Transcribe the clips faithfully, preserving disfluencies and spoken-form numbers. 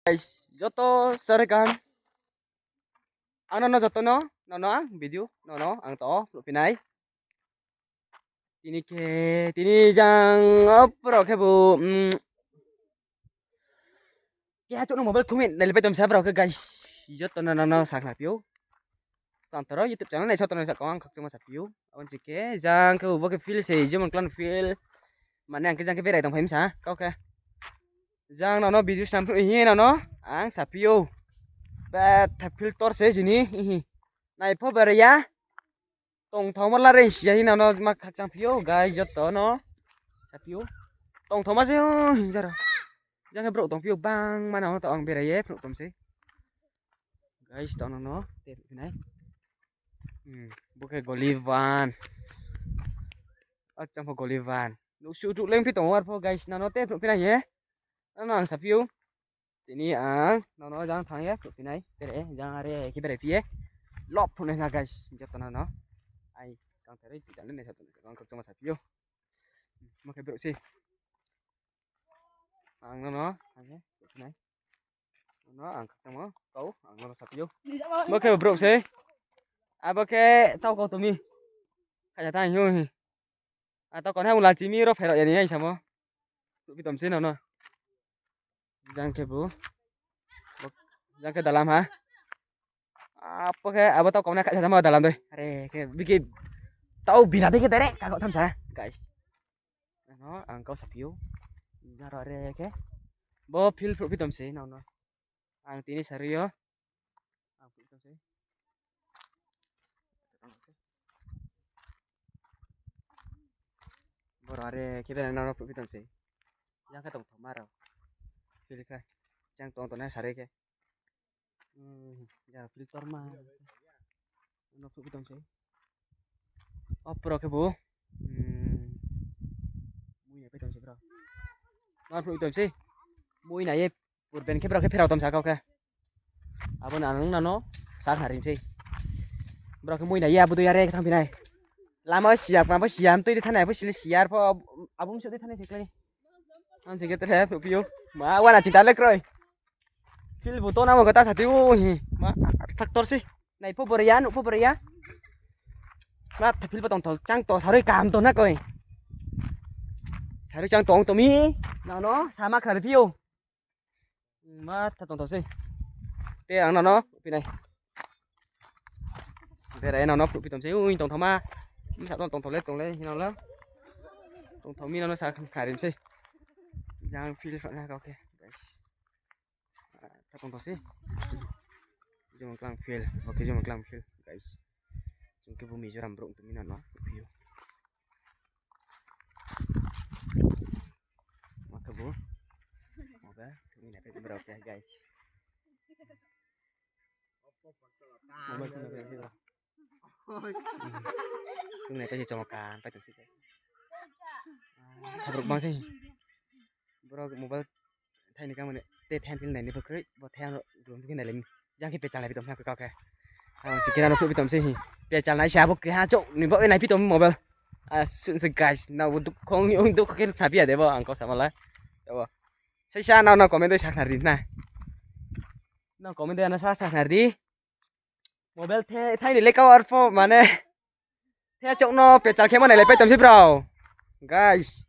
Guys, joto sare kaham. Ang nono joto no, nono ang video, nono ang to phnuhphi nai. Tini khe, tini jang opro khe bo, mm, keha chouh no mobile thumi nai le pai tong sa brao khe guys. Joto no nono sakhnari phi ou. Santoro YouTube channel nai sotoro nai sa kong ang khakchangma saphi ou. Abo ni sing khe jang khe bo khe field se, jemon klan field. Mane ang khe jang khe berai tong phai mi sa, kau khe. Jang nono video snam phnuh hi nono ang saphi ou. Betha field tor se jini, hihi. Nai pho berai ya. Tongthaoma lare si ya hi nono ma khakchang phi ou, guys, joto no saphi ou. Tongthaoma se, o, hingjaro. Jang khe brouh tong phi ou, bangma no to ang berai ye phnuh tong se. Guys, to nono te phnuh phi nai. Hmm, bo khe goli ban. Akchang pho goli ban. Nuhsuh duh leng phi tong ou arpho, guys, nono te phnuh phi nai ye. Nono ang saphi ou. Tini ang nono jang thanng ye phnuhphi nai, tere jang are khe berai phi ye. Lop phnuh nai na guys, joto nono. Ai, kang tere tui jang nai sa tong, ang khakchangma saphi ou. Mo khe brouh se. Ang nono, ang khe phnuhphi nai. Nono ang khakchangma kau, ang nono saphi ou. Mo khe brouh se. Abo khe tau kau tong mi. Khaja thanng ou hi. A to kon ha ula chimi ro pherao ya ni ai samo. Phnuhphi tong se nono. Jang khe bo. Jang khe dalam ha. Apo khe abo to kong na khaja tamo dalam doi. Are khe bikhe tau bina dei khe direct kago tham sa, guys. Ano ang kau saphi ou. Jaro are khe. Bo field phnuhphi tong se nono. Ang tini sari yo. Ang phnuh tong se. Boro are khe bera nono phnuhphi tong se. Jang khe tongthaoma rao. Field khe. Jang tong tong nai sari khe. Hmm, jang field torma. Nono phnuhphi tong se. Opro khe bo. Hmm. Mui nai pai tong se bro. Nono phnuhphi tong se. Mui nai ye. Purben khe brao khe pherao tong sa kau khe. Abo no ang nono sakhnari sei. Brao khe mui nai ye abo dei are khe thanngphi nai. Lama wo siya, ma bo siya, mtui dei thanng nai, abo sile siya, arpho abo mse dei thanng nai se klái. Ang sing khe tere phnuhphi ou. Ma, wana chita le kroi. Field bo to namo khe ta sati ou hi. Ma, tractor se. Nai pho boro ya, nuh pho boro ya. Ma, field bo tongtho, chang to, sarui kaham tong na koi. Sarui chang tong to mi. Nono sama khnari phi ou. Ma tha tongtho se. Te ang nono phnuhphi nai. Berai nono phnuhphi tong se. Ui tongthaoma. Bsa tong tongtho le tong le hing nang la. Tongtho mi nono sa khnari mi se. Jang field phnuh na kau khe. Guys. Tha tongtho se. Jemon klang field. Bo khe jemon klang field, guys. Chung khe bo Mizoram brouh tong mi nono phnuhphi ou. Ma khe bo. Oke, thung nai pai brao khe, guys. Mobile thung nai pai brao. Thung nai pai se chama kan pai tong se, guys. Khabrok bang se. Boro mobile thai ni kamo ni te than pil nai ni bo kroi, bo than ro dum khe nai le mi. Jang khe pechal nai pi tong kha kau khe. Ang si khe nano phnuhphi tong se hi. Pechal nai se abo khe ha chouh ni bo nai pi tong mobile. A sun se guys, na bo dukhong ni ong dukh khe na phi ya de bo ang kau sama la. Abo. Saisa nano comment dei sakhnari di na. Nano comment dei ano sa sakhnari di. Mobile the thai ni le kau arpho mane. The chouh no pechal khe ma nai le pai tong se brao. Guys.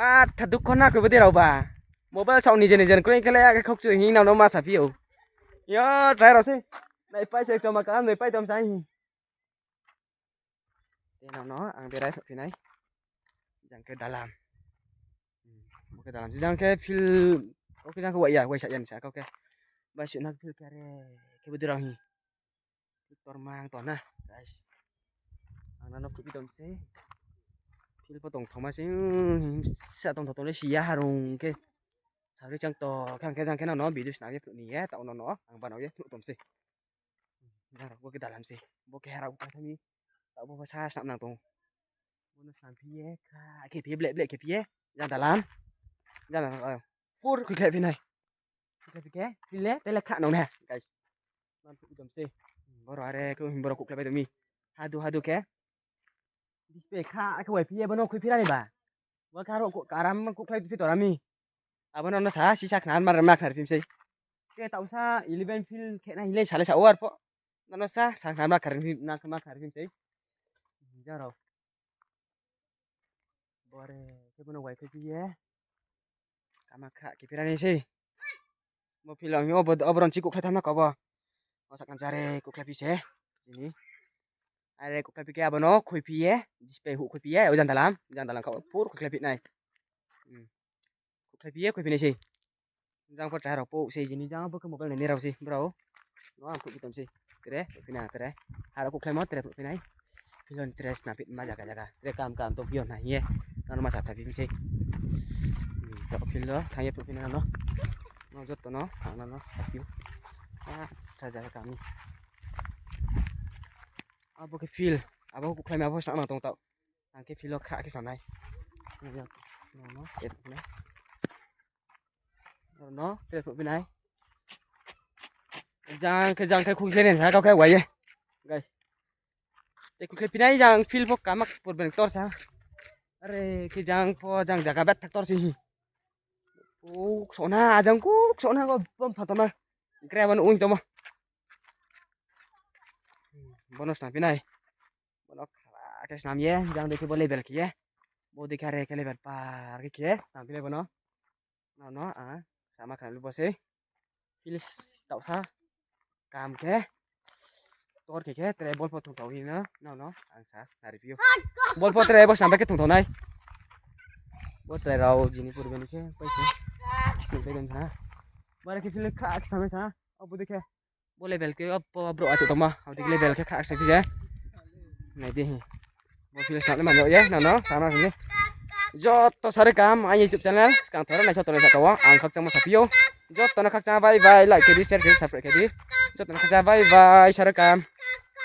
Ma tha dukho na khe bo dei rao ba. Mobile sao nije nije kroi khe le ya khe khokchu hing nang no ma saphi ou. Yo, try rao se. Nai pai se choma ka nai pai tong sa hi. Te nang no ang berai phnuhphi nai. Jang khe dalam. Bo khe dalam se jang khe field. Bo khe jang khe wai ya, wai sa ya ni sa kau khe. Bai suh na field khe are khe bo dei rao hi. Tormang to na, guys. Ang nano phnuhphi tong se. Field pho tongthaoma se, hmm, sa tongtho tong le siya harung khe. Sarui chang to, khe ang khe jang khe nano video snam ye phnuh ni ye, taoh nono, ang banao ye phnuh tong se. Jang rao bo khe dalam se. Bo khe harao khe thami. Taoh bo pho sa snam nang tong. Bo no snam phi ye, kha, khe phi ye, bleh, bleh, khe phi ye. Jang dalam. Jang dalam, oh. Fur, khe khe phi nai. Khe phi khe, phi le, tele kha nong ne, guys. Man phnuhphi tong se. Boro are khe boro kuhkhlai pai tong mi. Hadu hadu khe. Dispe kha khe wai phi ye bo no khui phi ra ni ba. Bo kha ro karam kuhkhlai phi tora mi. Abo no no sa sisa khna mar ma khna phi mi sei. Khe taohsa eleven field khe nai hing le salai sa o arphuh. Nano sa, sa, sa ma khari, na ma khari tei. Jang rao. Bore, khe bono wai khe phi ye. Kama khra khe phi ra nai sei. Bo field ang yo, bo, bo ron chi kuhkhlai tham na kau bo. O sakang jare kuhkhlai phi se. Jini. Are kuhkhlai phi khe abono khui phi ye. Display huh khui phi ye. O jang dalam, jang dalam kau pur kuhkhlai phi nai. Hmm. Kuhkhlai phi ye, khui phi nai sei. Jang pho chá rao pho sei jini jang bo khe mobile nai ni rao sei brao. No ang khuh phi tong sei. Tre, phi na tre. Haro kuhkhlaimo tre phi nai. Field ni tre sna phi ma jaga jaga. Tre kam kam tong phi yo na hing ye. Nano ma sa tha phi mi sei. Hmm, to field o thanng ye phi nai no. No joto no, ang no no, thank you. Ah, tha jaga kami. Abo khe field, abo kuhkhlaima abo sa no tong tau. Ang khe field o khra khe sa nai. No, no, tre phi nai. No, tre phi nai. Jang khe, jang khe khuh khe nai sa kau khe wai ye. Guys. Te kuhkhlai phi nai jang field pho kama purben ktor sa. Are khe jang pho jang jaga bet thak tor si hi. Kuk sona, ajang kuk sona ko bom pha toma. Gre bono ung toma. Bono snam phi nai. Bono khra khe snam ye, jang dei khe bo level khe ye. Bo dei khe are khe level par khe khe snam phi nai bono. No, no, a, sama khna lu bo sei. Field taohsa. Kam khe. Tor khe khe, tre ball pho thungthao hi no. No, no, ang sa, nari phi ou. Ball pho tre bo snam bai khe thungthao nai. Bo tre rao jini purben khe, pai se. Pai dong sa. Bare khe field khra khe snam sa. Abo dei khe. Bo level khe abo brouh achouh tongma, abo dei khe level khe khra khe snam phi je. Nai di hi. Bo field snam le man yag ye, no, no, sama khe. Joto sare kam, aini YouTube channel, skang thoro nai joto nai saka wo, ang khakchangmo sa phi ou. Joto no khakchang bye bye, like khe di, share khe di, subscribe khe di. Joto no khakchang bye bye, sare kam.